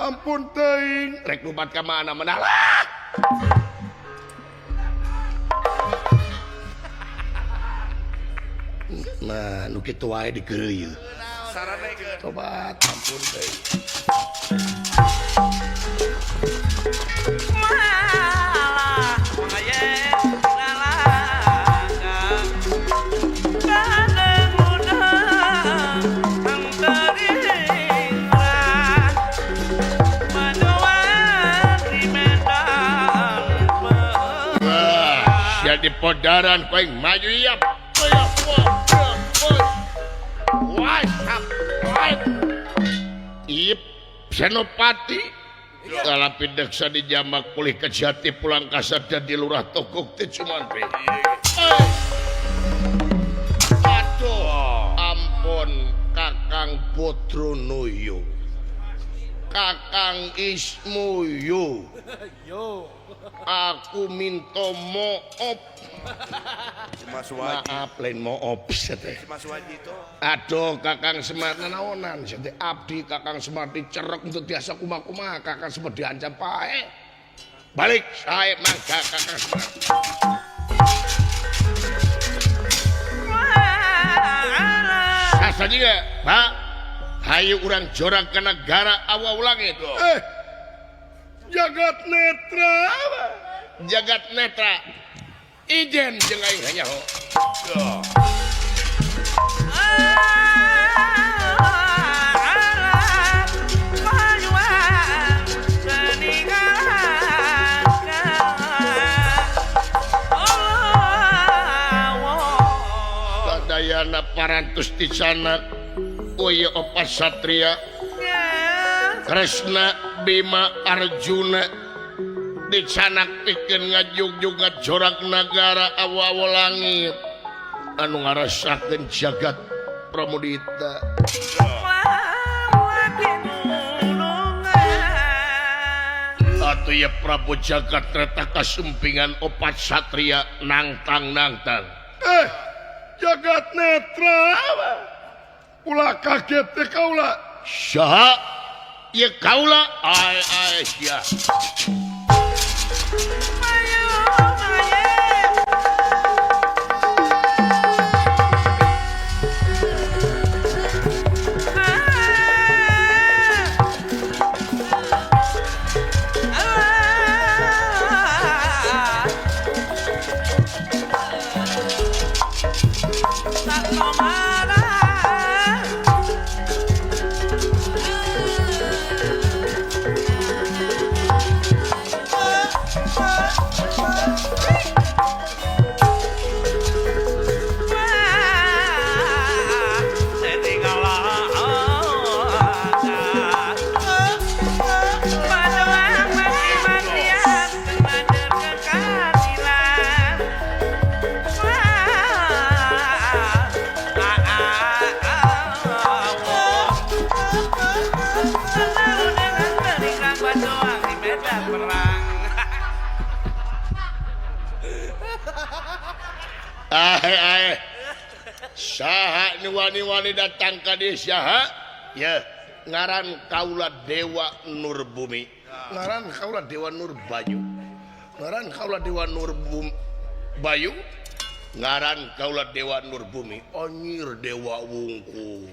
Ampun teuing rek lupat ka mana mana lah. Nah, nu kitu wae digeureuy. Tobat ampun teuing. Malah aya nalaka kadang udang angteringrah madoan di medan. Wah, sia di podaran ku aing maju ieu. Senopati kalapi deksa di jamak pulih kejati pulang kasatya di lurah tokok teh Sumantri. Aduh, ampun Kakang Putronoyo, Kakang Ismoyo, aku minta maaf. Maaf lain maaf teh. Aduh Kakang Semar nanaonan teh abdi Kakang Semar dicerek untuk biasa kumaha-kumaha Kakang Semar diancam pae. Balik sae mangga Kakang Semar. Sasaji ge, Pak. Hayu urang jorang ke negara awal langit. Jagat netra. Jagat netra. Ijen jeung aing hanyaho. Sadayana parantos di sana. Oye opat satria Kresna Bima Arjuna dicanak pikeun ngajugjug ngajorak nagara awa-awa langit anu ngarasakeun jagat Pramudita. Atuh ya Prabu Jagat Reta kasumpingan opat satria nangtang-nangtang. Jagat netra ulah kaget teh kaula. Saha? Ieu kaula ai ai sia. Saha nu wani-wani datang ka dieu saha? Ya, ngaran kaula Dewa Nur Bumi. Ngaran kaula Dewa Nur Bayu. Ngaran kaula Dewa Nur Bayu. Ngaran kaula Dewa Nur Bumi. Anyir Dewa wungkul.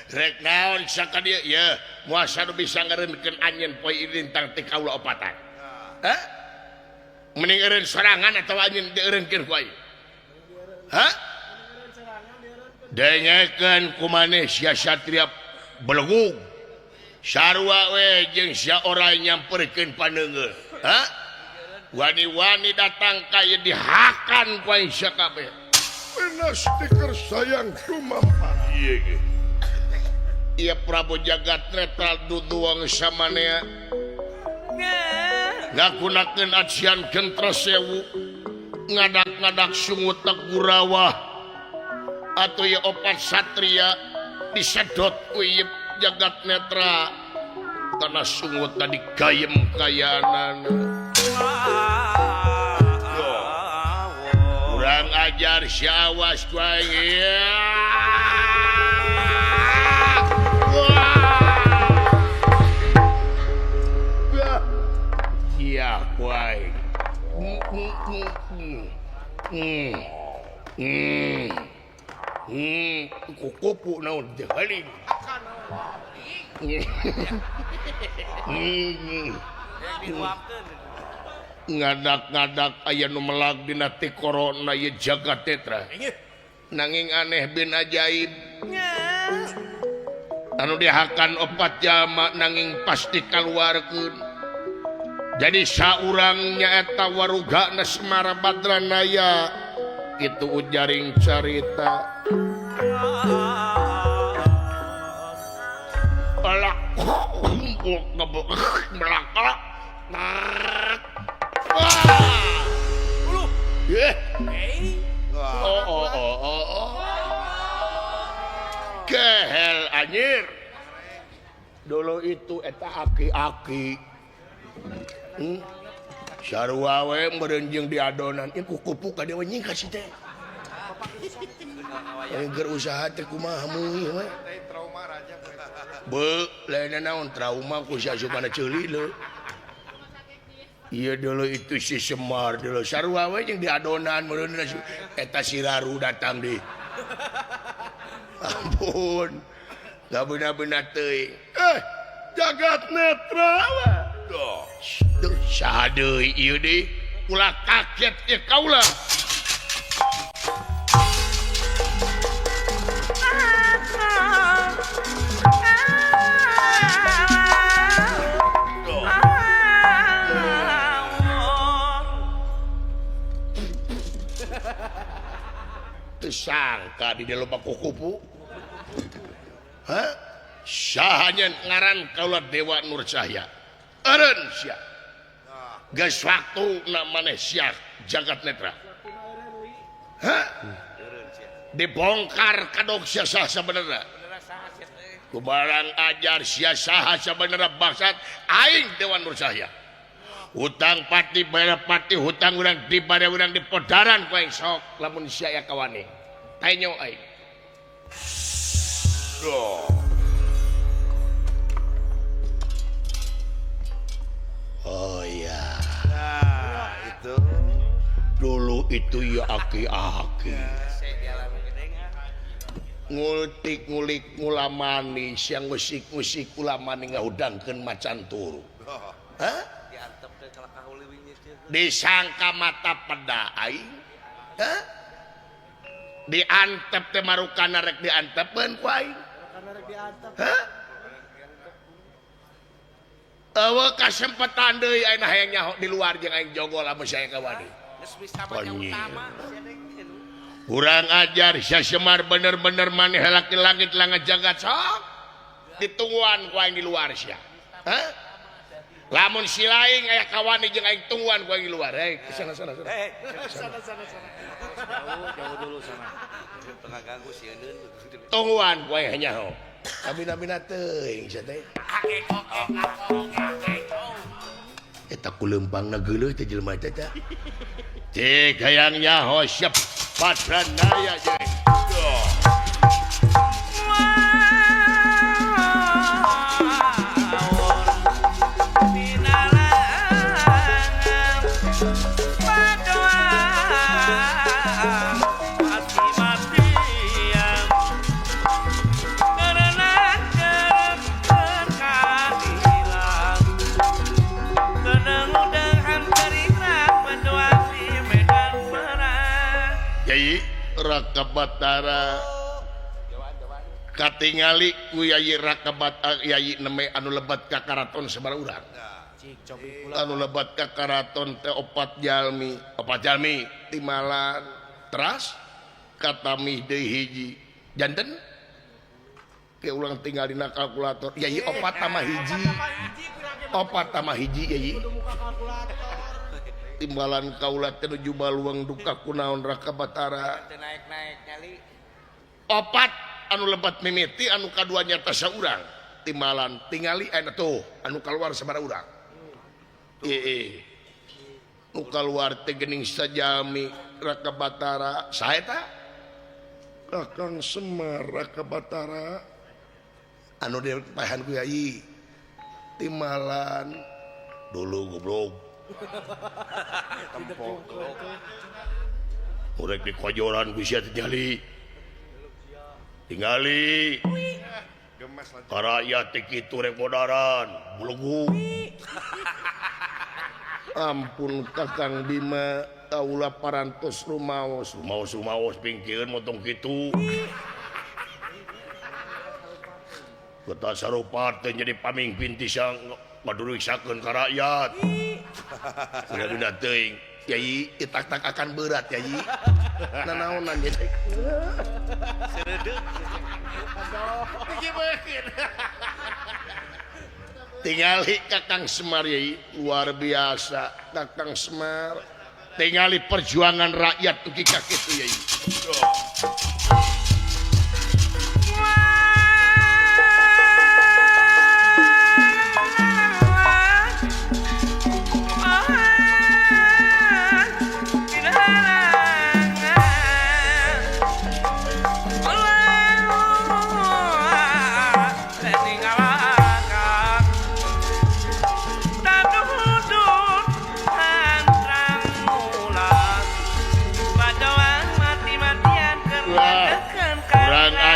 Rek naon saka dieu? Ya, moal nu bisa ngareunkeun anjeun poe lintang ti kaula opatan. Hah? Mending eureun sorangan atawa anjeun dieureunkeun ku aing? Hah? Dengekeun ku maneh sia satria belegug. Sarua we jeung sia oray nyamperkeun paneunggeul. Hah? Wani-wani datang ka ieu dihakan ku aing sia kabeh. Benas stiker sayang kumampara. Ieu ge. Ieu Prabu Jagat Netra duduang samanea. Ngagunakeun ajian gentra sewu. Ngadak-ngadak sungut gurawah atau ya opat satria disedot ku ieu Jagat Netra karena sungut tadi gayem kayanana. Kurang ajar si awas ku aing. Kupu naon teu heuling. Ngadak-ngadak aya nu melag dina tikorona ieu jagat tetra. Nanging aneh bin ajaib. Anu dihakan opat jalma nanging pasti kaluarkeun. Jadi saurang nyaeta warugana Semar Badranaya kitu ujaring carita. Alak melaka. Oh oh oh oh. Kehel anjir. Dulu itu eta aki-aki. Sarua we meureun jeung di adonan ieu kukupu ka dewa nying ka si teh. Keur usaha teh kumaha meuih we. Beuh, lain naon trauma ku si asupana ceuli leuh. Ieu dulu itu si Semar dulu sarua we jeung di adonan meureun eta si Raru datang deui. Ampun. Gak benar-benar teuing. Jagat netra we. Duh, saha deui ieu deui? Ulah kaget ieu kaula. Tersangka di dalam kukupu. Hah? Sahanya ngaran kaula Dewa Nur Cahya. Eureun sia. Geus waktu na maneh sia jagat netra. Hah? Dibongkar kadok sia saha sabenerna. Kubarang ajar sia saha sabenerna bangsat aing Dewa Nur Cahya. Hutang pati bayar pati hutang urang di pada urang di podaran ku aing sok lamun sia aya kawani. Taenyo aing. Oh. Oh iya. Nah, itu dulu itu ya aki-aki. Ngultik ngulik ngulamani siang ngusik-ngusik ulamani ngahudangkeun macan turu. Hah? Disangka mata peda aing. Hah? Diantep teh marukana rek diantepeun ku aing. Hah? Eueuh kasempetan deui ayeuna hayang nyaho di luar jeung aing jogol lamun saya kawani. Kurang ajar sia Semar bener-bener maneh laki langit langit jagat sok ditungguan ku aing di luar sia. Hah? Lamun si laing aya kawani jeung aing tungguan ku aing di luar. Hei, ke sana sana sana. Sana sana sana. Jauh jauh dulu sana. Tengah ganggu sieun. Tungguan ku aing nyaho. Kabina-bina teuing sia teh. Eta ku leumpangna geuleuh teh jelema teh tah. Cik hayang nyaho siap Badranaya jeung. Raka Batara katingali ku Yayi Raka Batara Yayi neme anu lebat ka karaton sabaraha urang anu lebat ka karaton teh opat jalmi timalan teras katamih deui hiji janten ke ulang tinggal dina kalkulator Yayi opat tambah hiji Yayi timbalan kaula teh nuju baluang duka kunaon Raka Batara naik-naik nyali opat anu lebat mimiti anu kadua nyata saurang timbalan tingali aya tuh anu kaluar sabaraha urang ieu nu kaluar teh geuning sajami Raka Batara saha eta Kakang Semar Raka Batara anu dipaehan ku Yayi timbalan dulu goblok Urek di kojoran ku sia teh jali. Tingali rakyat teh kitu rek modaran bulegu. Ampun Kakang Bima kaula parantos rumaos rumaos rumaos pingkeun motong kitu. Kota sarupat teh jadi pamimpin ti sang maduriksakeun ka rakyat. Udah teuing Yai tak-tak akan berat Yai. Nanaonan ye. Seredeuk. Tingali Kakang Semar Yai luar biasa Kakang Semar. Tingali perjuangan rakyat tuki ka kitu Yai.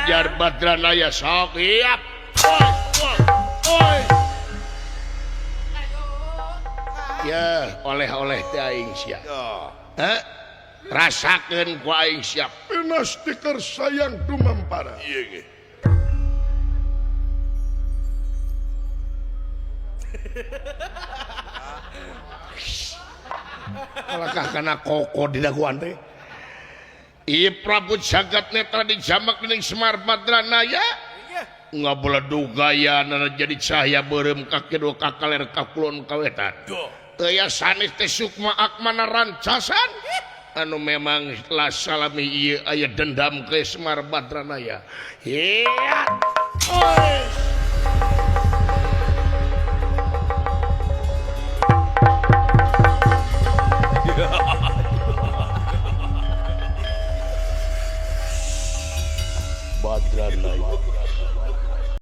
Ajar Badranaya sok iap. Oi, oi, oi. Ya, oleh-oleh teh aing sia. Hah? Rasakeun ku aing sia. Pinas tikar sayang dumampara. Ieu ge. Kalakah kana koko di daguan teh. Ieu Prabu Jagat Netra dijamak dening Semar Badranaya ngabeledug gayana jadi cahaya beureum ka kidul ka kaler ka kulon ka wetan. Teu sanes teh Sukma Akmana rancasan anu memang la salami ieu aya dendam ke Semar Badranaya. Hiat. Oi. Badranaya.